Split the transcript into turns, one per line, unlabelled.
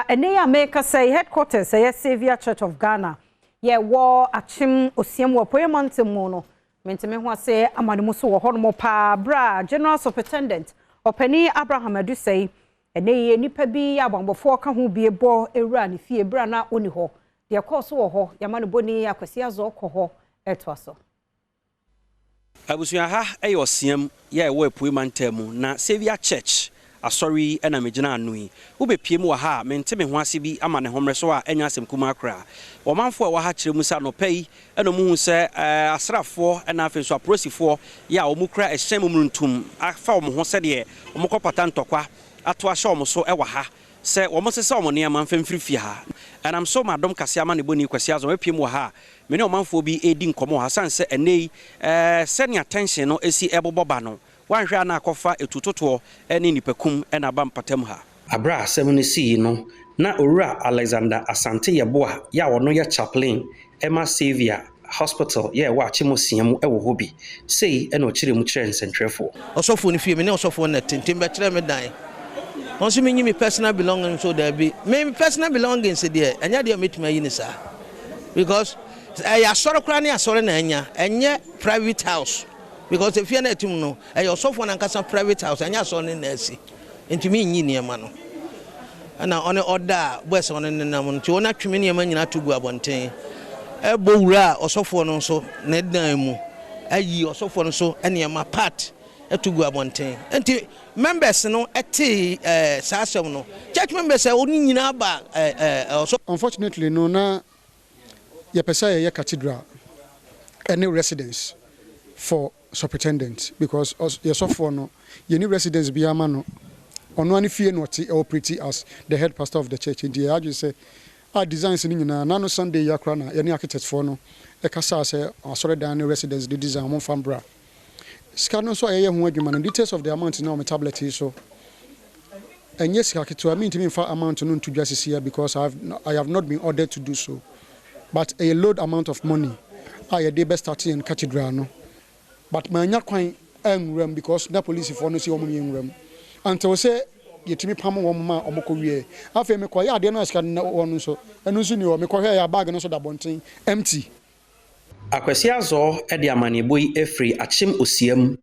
Ɛnɛ yi a mekasa yi, headquarters ɛyɛ Saviour Church of Ghana yɛwɔ Akyem Osiam wɔ Apueeɛ Mantam mu no, mentumi ho ase ama ne mu so wɔ hɔnom paa berɛ a General Superintendent Ɔpanin Abraham Adusei ɛnɛ yi nnipa bi abanbɔfoɔ ka ho bie bɔ ewura ne fie berɛ a na ɔni hɔ. Deɛ kɔɔ so wɔ hɔ, yɛama no bɔni Akwasi Azɔ kɔ hɔ ɛtoa so.
Abusua, ha yɛ Ɔseam yɛ ɛwɔ Apue Mantam mu, na Saviour Church asɔre yi na megyina ano yi. Wobɛpie mu wɔ ha a, mente me ho ase bi ama ne hommerɛ so a ɛnyɛ asɛm kumaa koraa. Ɔmanfoɔ a ɛwɔ ha kyerɛ mu sɛ anɔpa yi ɛna ɔmo hu sɛ asraafoɔ ɛna afei nso apolisifoɔ yɛ a wɔn kura ɛhyɛn mu ntum afa wɔn ho sɛdeɛ wɔn kɔ pata ntɔkwa ato ahyɛ wɔn so ɛwɔ ha sɛ wɔn sesa wɔn nneɛma mfɛmfiri fie ha. Ɛnam so ma Adom Kase ama ne bɔni Kwasi Azɔ apue mu wɔ ha a me ne ɔmanfoɔ bi redi nkɔmmɔ wɔ ha sane sɛ ɛnnɛ yi sɛnea tension no esi ɛbobɔ ba no, wanhwɛ a na akɔfa etutotoɔ ne nipakum na aba mpatam ha. Abere a asɛm no sii no, na Owura Alexander Asante Yeboah yɛ a ɔno yɛ chaplain ɛma Saviour Hospital yɛ ɛwɔ Akyem Osia mu ɛwɔ hɔ bi. Sei ɛna ɔkyerɛ mu kyerɛ nsɛntwerɛfoɔ.
Ɔsɔfoɔ no fie, me ne ɔsɔfoɔ no tenten bɛkyerɛ me dan. Wɔn nso menyi me personal belongings so daabi. Me personal belongings deɛ, ɛnyɛ deɛ mɛtumi ayi ne saa. Because ɛyɛ asɔre koraa ne asɔre na anya, ɛnyɛ private house. Because efie no ɛtum no, ɛyɛ ɔsɔfoɔ no ankasa private house, ɛnyɛ asɔre no na asi. Nti menyi nneɛma no. Ɛna ɔne ɔda a boys ɔne nenam no, nti wɔn atwe me nneɛma nyinaa to gu abɔnten. Ɛbɔ wura a ɔsɔfoɔ no nso ne dan mu, ayi ɔsɔfoɔ no nso nneɛma part ɛto gu abɔnten. Nti members no ɛte saa asɛm no, church members a wɔn nyinaa ba ɔsɔ.
Unfortunately no, na yɛpɛ sɛ yɛyɛ cathedral ɛne residence for superintendent, because yɛsɔfoɔ no, yɛni residence bi ama no. Ɔno ani fie na ɔte operate as the head pastor of the church. Nti yɛ adwene sɛ a designs no nyinaa nano Sunday yi akora na yɛne architect foɔ no ɛkasa sɛ asɔredan ne residence de design wɔn mfa mbra. Sika no nso a yɛyɛ ho adwuma no, details of the amount na wɔn tablet yi so, ɛnyɛ sika ketewa. Mentumi mfa amount no nto dwa sisi because I have not been ordered to do so, but a load amount of money a yɛde bɛ start yɛn cathedral no, but manya kwan anwura mu because na polisifoɔ no si wɔn yɛ nwura mu until sɛ yɛtumi pam wɔn ma wɔn kɔ wie. Afei mekɔyɛ adeɛ no a sika no wɔ no nso, ɛno nso ni hɔ. Mekɔhwɛ yɛ bag no nso da bɔnten empty.
Akwasi Azɔ de amanneɛbɔ yi afiri Akyem Osiam.